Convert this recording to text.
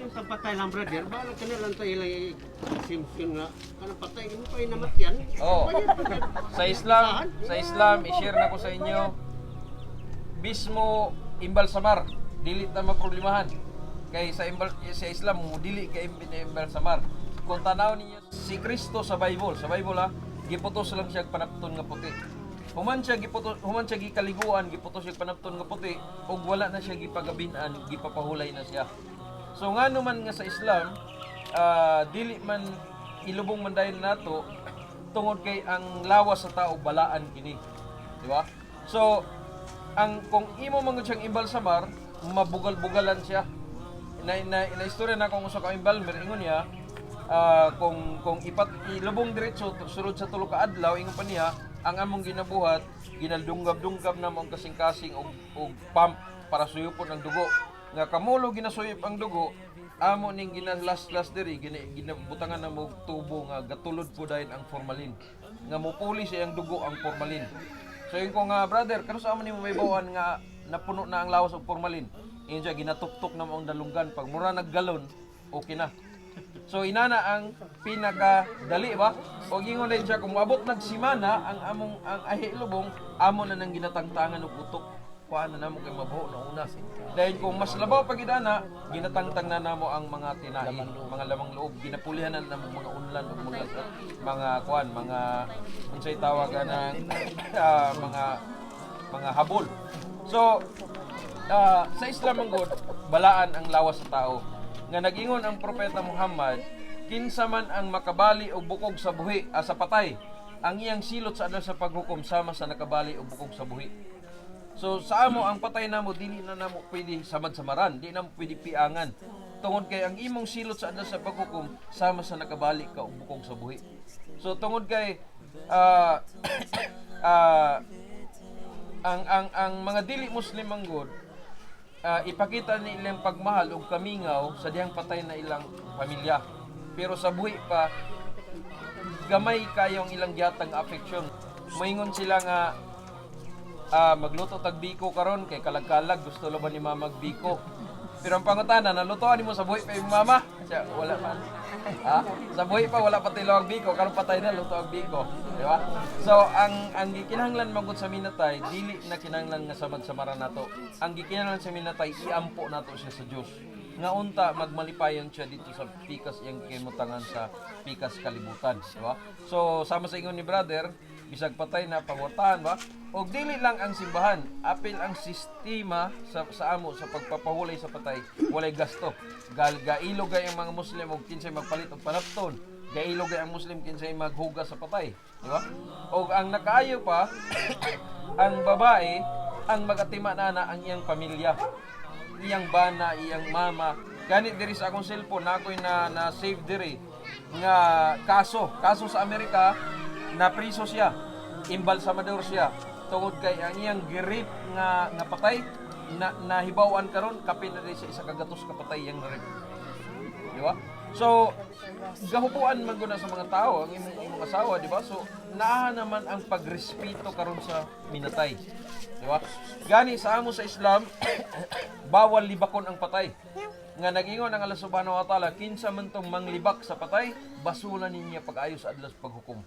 Kanang pampatay lang, brother, bahala ka na lang sa ilang exemption nga. Kanang patay mo pa namatyan. Oh. Sa Islam, i-share na ko sa inyo. Bismo imbalsamar, dili ta maproblemahan. Kay sa Islam mo dili kay imbalsamar. Kung tanaw ninyo si Kristo sa Bible ha, giputos lang siya og panapton nga puti. Human siya giputos, human siya gikaliguan, giputos siya og panapton nga puti ug wala na siya gipagabin-an, gipapahulay na siya. So ngano man nga sa Islam, dili man ilubong man dahil nato tungod kay ang lawas sa tao balaan kini. Di ba? So ang kung imo man gud siyang imbalsamar, mabugal-bugalan siya. Na istorya na kung usa ka embalmer, ingon niya, kung ipat ilubong diretso sulod sa 3 ka adlaw, ingon pa niya, ang among ginabuhat, ginadunggab-dunggab namo ang kasing-kasing og pump para suyupon ang dugo. Nga kamulo ginasuyop ang dugo, amo ning ginalas-las diri, ginabutangan namo og tubo nga gatulod po dayon ang formalin. Nga mupuli sa iyang dugo ang formalin. So ingon ko nga, "Brother, kanus-a man nimo mahibaw-an nga napuno na ang lawas og formalin?" Ingon siya, ginatuktok namo ang dalunggan. Pag mura naggalon, okay na. So inana ang pinaka dali ba? O ingon din siya, kung moabot nagsimana ang among ang ahi lubong, amo na nang ginatangtangan og utok. Kuan na namo kay mabuho na una. Dahil kung mas labaw pa gid ana, ginatangtang na namo ang mga tinai, mga lamang loob, ginapulihan na namo mga unlan ug mga kuan, mga unsay tawag anang mga habol. So sa Islam ang good, balaan ang lawas sa tao. Nga nagingon ang propeta Muhammad, kinsa man ang makabali og bukog sa buhi, sa patay, ang iyang silot sa adlaw sa paghukom sama sa nakabali og bukog sa buhi. So sa amo ang patay namo dili na namo pwede samad-samaran, di namo pwede piangan. Tungod kay ang imong silot sa adlaw sa paghukom sama sa nakabali ka og bukog sa buhi. So tungod kay ang mga dili Muslim ang good, ipakita ni ilang pagmahal ug kamingaw sa dihang patay na ilang pamilya. Pero sa buhi pa, gamay kayong ilang gihatag affection. Moingon sila nga magluto tag biko karon kay kalag-kalag gusto lo ba ni mama biko. Pero ang pangutana, nalutoan nimo sa buhi pa yung mama? Siya, wala pa. Ha? Sa buhi pa wala pa tilaw ang biko, karon patay na luto ang biko, di ba? So ang gikinahanglan man gud sa minatay, dili na kinahanglan nga samad-samaran nato. Ang gikinahanglan sa minatay, iampo nato siya sa Dios. Nga unta magmalipayon siya dito sa pikas iyang kimutangan sa pikas kalibutan, di ba? So sama sa ingon ni brother, bisag patay na pangutahan ba? Og dili lang ang simbahan, apil ang sistema sa amo sa pagpapahulay sa patay, walay gasto. Gal gailo gay ang mga Muslim og kinsay magpalit og panapton. Gailo gay ang Muslim kinsay maghugas sa patay, di ba? Og ang nakaayo pa, ang babae ang magatima na ang iyang pamilya, iyang bana, iyang mama. Gani diri sa akong cellphone na ako'y na save diri nga kaso, kaso sa Amerika, na priso siya. Imbalsamador siya tungod kay ang iyang gi-rape nga patay na nahibaw-an karon kapin na sa 100 ka patay iyang na-rape. Di ba? So, gahupuan man gud na sa mga tao ang imong asawa, di ba? So, naa naman ang pagrespeto karon sa minatay. Di ba? Gani sa amo sa Islam, bawal libakon ang patay. Nga nagingon ang Allah subhanahu wa ta'ala, kinsa man tong manglibak sa patay, basula ninya pag-ayo sa adlaw sa paghukom.